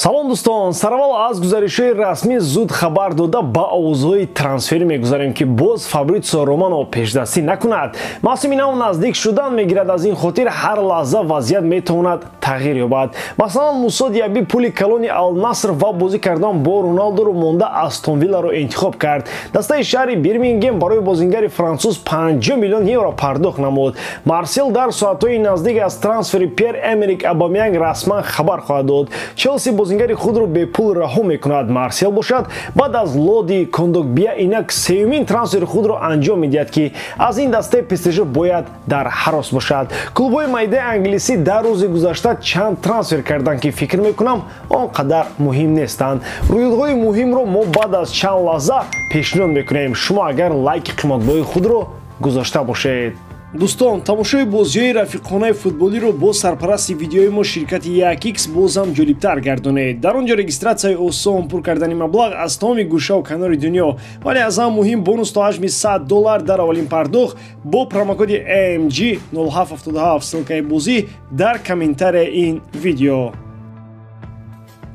Салом дӯстон, сараввал аз гузаришҳои расмӣ зуд хабар дода ба овозҳои трансферӣ мегузарем, ки боз Фабритсио Романо пешдастӣ накунад. Мавсими нав наздик шудан мегирад, аз ин хотир ҳар лаҳза вазъият метавонад тағйир ёбад. Масалан, Мусо Диаби пули калони Ал-Наср ва бозӣ кардан бо Роналдоро монда Астон Вилларо интихоб кард. Дастаи шаҳри Бирмингем барои бозингари франсуз 50 миллион евро пардохт намуд. Марсел дар соатҳои наздик аз трансфери Пьер Эмерик Абамянг расман хабар хоҳад дод. Челси бозингари худро бепул раҳо мекунад. Марсел бошад, баъд аз Лоди Кондогбия инак сеюмин трансфери худро анҷом медиҳад, ки аз ин дастаи ПСЖ бояд дар ҳарос бошад. Клубҳои майдаи англисӣ дар рӯзи гузашта чанд трансфер карданд, ки фикр мекунам, он қадар муҳим нестанд. Рӯйдодҳои муҳимро мо баъд аз чанд лаҳза пешниҳод мекунем. Шумо агар лайки қиматбоҳои худро гузошта бошед. Дӯстон, тамошои бозиҳои рафиқонаи футболиро бо сарпарасти видеои мо ширкати 1x бозам ҷолибтар гардонед. Дар он ҷо регистратсияи осон, пур кардани маблағ аз тамоми гӯшаву канори дунё, вале аз ҳама муҳим бонус то ҳаҷми $100 дар аввалин пардохт бо промокоди AMG 0777. Ссылкаи бозӣ дар комментарияи ин видео.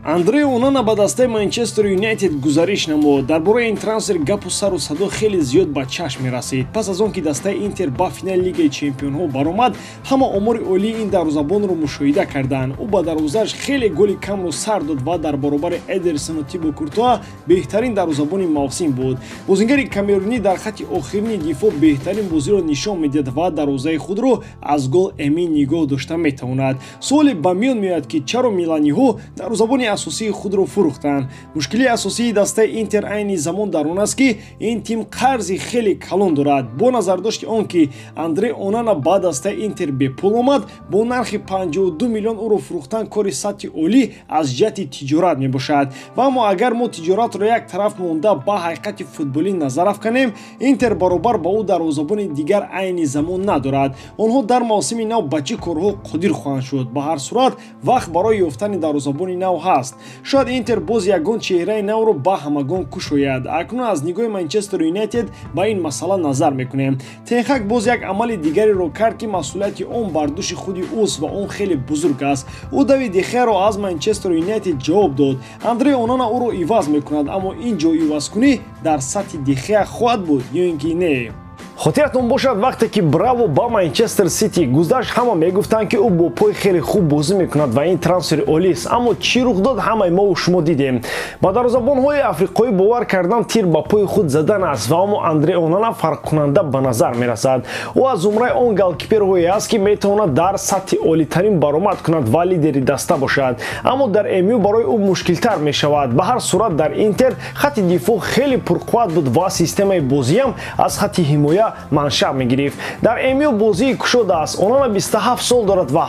Андре Онана ба дастаи Манчестер Юнайтед гузариш намуд. Дар бораи ин трансфер гапу сару садо хеле зиёд ба чашм мерасид. Пас аз он ки дастаи Интер ба финали Лигаи чемпионҳо баромад, ҳама омори олии ин дарвозабонро мушоҳида карданд. Ӯ ба дарвозааш хеле голи камро сар дод ва дар баробари Эдерсону Тибо Куртуа беҳтарин дарвозабони мавсим буд. Бозингари камерунӣ дар хатти охирини дифоъ беҳтарин бозиро нишон медиҳад ва дарвозаи худро аз гол эмин нигоҳ дошта метавонад. Суоле ба миён меояд, ки чаро миланиҳо дарвозабони асосии худро фурӯхтанд. Мушкилии асосии дастаи Интер айни замон дар он аст, ки ин тим қарзи хеле калон дорад. Бо назардошти он ки Андре Онана ба дастаи Интер бепул омад, бо нархи 52 миллион ӯро фурӯхтан кори сатҳи олӣ аз ҷиҳати тиҷорат мебошад. Ва аммо агар мо тиҷоратро як тараф монда ба ҳақиқати футболӣ назар афканем, Интер баробар ба ӯ дарвозабони дигар айни замон надорад. Онҳо дар мавсими нав ба чӣ корҳо қодир хоҳанд шуд? Ба ҳар сурат, вақт барои ёфтани дарвозабони нав ҳаст. Шояд Интер боз ягон чеҳраи навро ба ҳамагон кушояд. Акнун аз нигоҳи Манчестер Юнайтед ба ин масъала назар мекунем. Тенхак боз як амали дигареро кард, ки масъулияти он бар дӯши худи ӯст ва он хеле бузург аст. Ӯ Давид Дехеаро аз Манчестер Юнайтед ҷавоб дод. Андре Онана ӯро иваз мекунад, аммо ин ҷоивазкунӣ дар сатҳи Дехеа хоҳад буд ё ин ки не? Хотиратон бошад, вақте ки Браво ба Манчестер Сити гузашт, ҳама мегуфтанд, ки ӯ бо пой хеле хуб бозӣ мекунад ва ин трансфери олист. Аммо чӣ рух дод, ҳамаи мову шумо дидем. Ба дарвозабонҳои африқоӣ бовар кардан тир ба пои худ задан аст, ва аммо Андре Онана фарқкунанда ба назар мерасад. Ӯ аз зумраи он голкиперҳое аст, ки метавонад дар сатҳи олитарин баромад кунад ва лидери даста бошад. Аммо дар МЮ барои ӯ мушкилтар мешавад. Ба ҳар сурат, дар Интер хатти дифоъ хеле пурқувват буд ва системаи бозиам аз хатти ҳимоя маншаъ мегирифт. Дар МЮ бозии кушода аст. Онана 27 сол дорад ва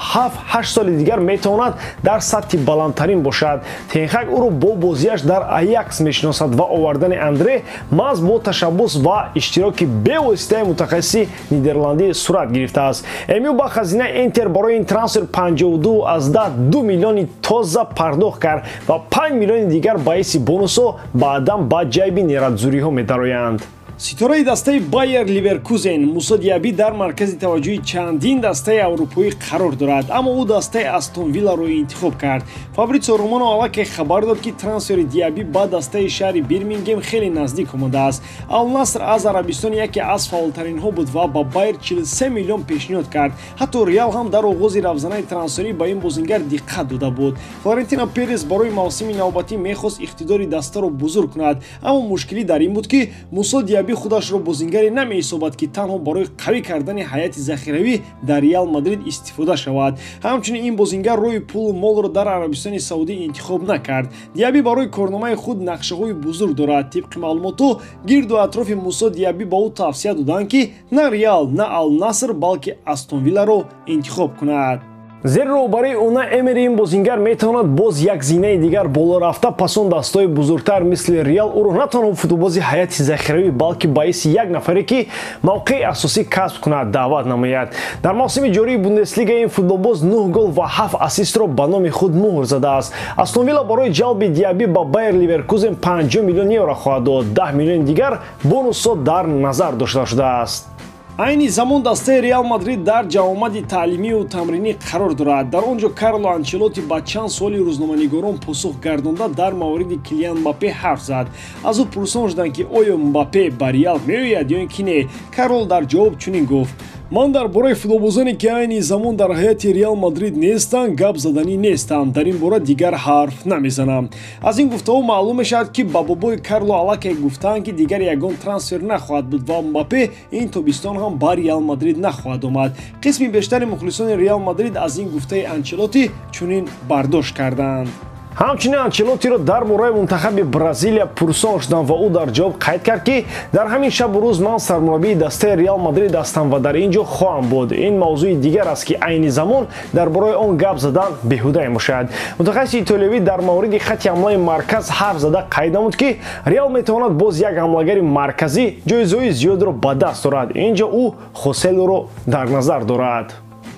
7-8 соли дигар метавонад дар сатҳи баландтарин бошад. Тенхак ӯро бо бозиаш дар Аякс мешиносад ва овардани Андре маҳз бо ташаббус ва иштироки бевоситаи мутахассиси нидерландӣ сурат гирифтааст. МЮ ба хазинаи Интер барои ин трансфер 52,2 миллиони тоза пардохт кард ва 5 миллиони дигар ба ҳисси бонусҳо баъдан ба ҷайби нератзуриҳо медароянд. Ситораи дастаи Байер Ливеркузен Мусо Диаби дар маркази таваҷҷӯҳи чандин дастаи аврупоӣ қарор дорад, аммо ӯ дастаи Астон Вилларо интихоб кард. Фабритсио Романо аллакай хабар дод, ки трансфери Диаби ба дастаи шаҳри Бирмингем хеле наздик омадааст. Ал-Наср аз Арабистон яке аз фаъолтаринҳо буд ва ба Байер 43 миллион пешниҳод кард. Ҳатто Реал ҳам дар оғози равзанаи трансферӣ ба ин бозингар диққат дода буд. Флорентино Перес барои мавсими навбатӣ мехост иқтидори дастаро бузург кунад, аммо мушкилӣ дар ин буд, ки Мусо Диаби худашро бозингаре намеҳисобад, ки танҳо барои қавӣ кардани ҳайати захиравӣ дар Реал Мадрид истифода шавад. Ҳамчунин ин бозингар роҳи пулу молро дар Арабистони Саудӣ интихоб накард. Диаби барои корномаи худ нақшаҳои бузург дорад. Тибқи маълумотҳо, гирду атрофи Мусо Диаби ба ӯ тавсия доданд, ки на Реал, на Ал-Наср, балки Астон Вилларо интихоб кунад. Зери роҳбарии Уна Эмери ин бозингар метавонад боз як зинаи дигар боло рафта, пас он дастҳои бузургтар мисли Реал ӯро на танҳо футболбози ҳайати захиравӣ, балки ба ҳисси як нафаре, ки мавқеи асосӣ касб кунад, даъват намояд. Дар мавсими ҷории Бундеслига ин футболбоз 9 гол ва 7 ассистро ба номи худ муҳр задааст. Астон Вилла барои ҷалби Диаби ба Байер Ливеркузен 50 миллион евро хоҳад дод. 10 миллиони дигар бонусҳо дар назар дошта шудааст. Айни замон дастаи Реал Мадрид дар ҷамъомади таълимию тамринӣ қарор дорад. Дар он ҷо Карло Анчелотти ба чанд суоли рӯзноманигорон посух гардонда, дар мавриди Килиан Мбаппе ҳарф зад. Аз ӯ пурсон шуданд, ки оё Мбаппе ба Реал меояд ё ин ки не. Карло дар ҷавоб чунин гуфт: «Ман дар бораи футболбозоне, ки айни замон дар ҳайати Реал Мадрид нестанд, гап заданӣ нестам. Дар ин бора дигар ҳарф намезанам». Аз ин гуфтаҳо маълум мешавад, ки ба бобои Карло аллакай гуфтаанд, ки дигар ягон трансфер нахоҳад буд ва Мбаппе ин тобистон ҳам ба Реал Мадрид нахоҳад омад. Қисми бештари мухлисони Реал Мадрид аз ин гуфтаи Анчелотти чунин бардошт карданд. Ҳамчунин Анчелоттиро дар бораи мунтахаби Бразилия пурсон шуданд ва ӯ дар ҷавоб қайд кард, ки дар ҳамин шабу рӯз ман сармураббии дастаи Реал Мадрид ҳастам ва дар ин ҷо хоҳам буд. Ин мавзӯи дигар аст, ки айни замон дар бораи он гап задан беҳуда мебошад. Мутахассиси итолиявӣ дар мавриди хатти ҳамлаи марказ ҳарф зада, қайд намуд, ки Реал метавонад боз як ҳамлагари марказӣ ҷоизаҳои зиёдро ба даст орад. Ин ҷо ӯ Хоселоро дар назар дорад.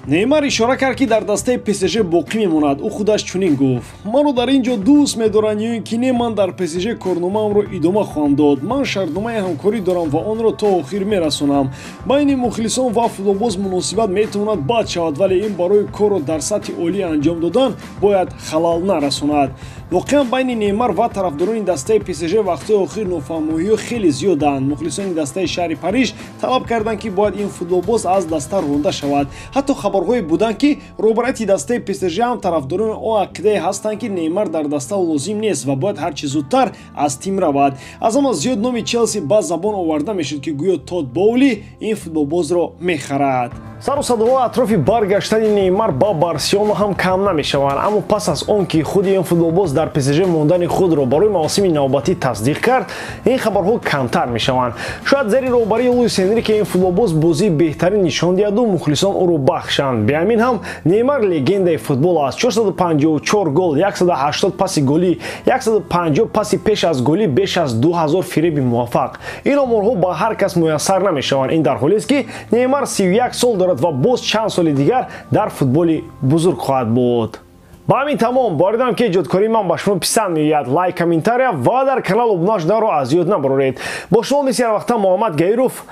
Неймар ишора кард, ки дар дастаи ПСЖ боқӣ мемонад. Ӯ худаш чунин гуфт: «Маро дар ин ҷо дӯст медоранд ё ин ки не, ман дар ПСЖ корномаамро идома хоҳам дод. Ман шартномаи ҳамкорӣ дорам ва онро то охир мерасонам. Байни мухлисон ва футболбоз муносибат метавонад бад шавад, вале ин барои корро дар сатҳи олӣ анҷом додан бояд халал нарасонад». Воқеан, байни Неймар ва тарафдорони дастаи ПСЖ вақтҳои охир нофаҳмоиҳо хеле зиёданд. Мухлисони дастаи шаҳри Париж талаб карданд, ки бояд ин футболбоз аз даста ронда шавад. Ҳатто хабарҳое буданд, ки роҳбарияти дастаи ПСЖ ҳам тарафдорони он ақидае ҳастанд, ки Неймар дар даста лозим нест ва бояд ҳарчи зудтар аз тим равад. Аз ҳама зиёд номи Челси ба забон оварда мешуд, ки гӯё Тод Боули ин футболбозро мехарад. Сару садоҳо атрофи баргаштани Неймар ба Барселона ҳам кам намешаванд, аммо пас аз он ки худи ин футболбоз дар ПСЖ мондани худро барои мавсими навбатӣ тасдиқ кард, ин хабарҳо камтар мешаванд. Шояд зери роҳбарии Луис Энрике ин футболбоз бозии беҳтарин нишон диҳаду мухлисон ӯро бахшанд. Беамин ҳам Неймар легендаи футбол аст: 454 гол, 180 паси голӣ, 150 паси пеш аз голӣ, беш аз 2000 фиреби муваффақ. Ин оморҳо ба ҳар кас муяссар намешаванд. Ин дар ҳолест, ки Неймар 31 сол дорад ва боз чанд соли дигар дар футболи бузург хоҳад буд. Ба ҳамин тамом. Боридам, ки эҷодкории ман ба шумо писанд меояд. Лайк, комментария ва дар канал обуна шуданро аз ёд набароред. Бо шумо мисли ҳар вақта Муҳаммад Гаиров.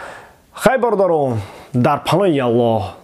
Хайр, бародарон, дар паноҳи Аллоҳ.